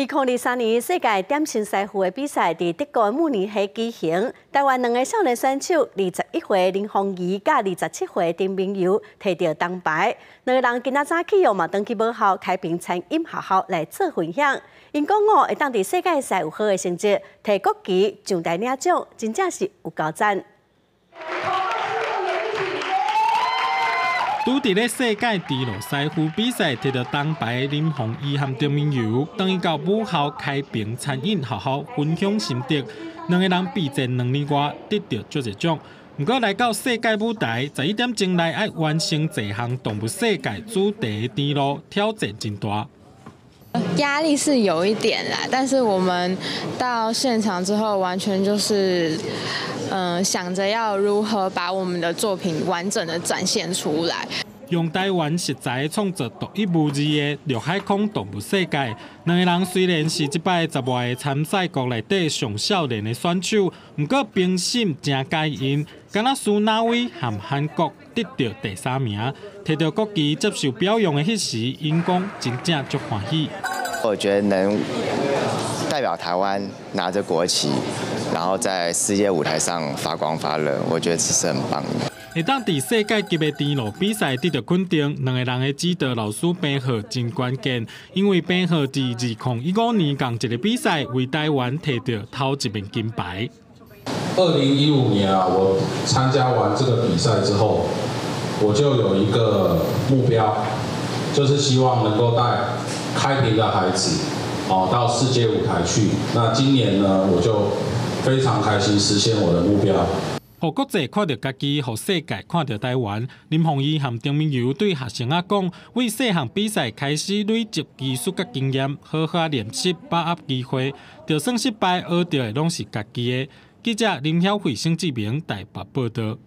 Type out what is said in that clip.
2023年世界點心師傅的比賽佇德國慕尼黑舉行，台灣兩个少年選手，21歲林鳳儀佮27歲丁明柔提著銅牌。兩个人今仔早起哦嘛，轉去母校開平餐飲學校來做分享。𪜶講哦，會當佇世界賽有好的成績，提國旗上台領獎，真正是有夠讚。拄佇咧世界豬爐師傅比賽提著銅牌林鳳儀和丁明柔，轉去到母校開平餐飲學校分享心得。兩个人備戰2年外，得著足濟獎。毋過來到世界舞台，11點鐘內愛完成這項動物世界主題的甜爐，挑戰真大。壓力是有一點啦，但是我們到現場之後，完全就是，想着要如何把我們的作品完整的展現出來。用台灣食材創造獨一無二的陸海空動物世界。兩个人雖然是這擺10外个參賽國內底上少年的選手，毋過評審誠佮意𪜶，敢若輸挪威和韓國得著第三名，提著國旗接受表揚的彼時，𪜶講真正足歡喜。我覺得能代表台灣拿著國旗，然後在世界舞台上發光發熱，我覺得這是很棒的。會當佇世界級的甜爐比賽得著肯定，兩个人的指導老師彭浩真關鍵，因為彭浩佇2015年仝一个比賽為台灣提著頭一面金牌。2015年啊，我參加完這個比賽之後，我就有一個目標，就是希望能夠帶開平的孩子，哦，到世界舞台去。那今年呢，我就非常開心實現我的目標。予國際看著家己，予世界看著台灣。林鳳儀和丁明柔對學生仔講，為細漢比賽開始累積技術佮經驗，好好練習，把握機會。就算失敗，學著的攏是家己的。記者林曉慧、沈志明台北報導。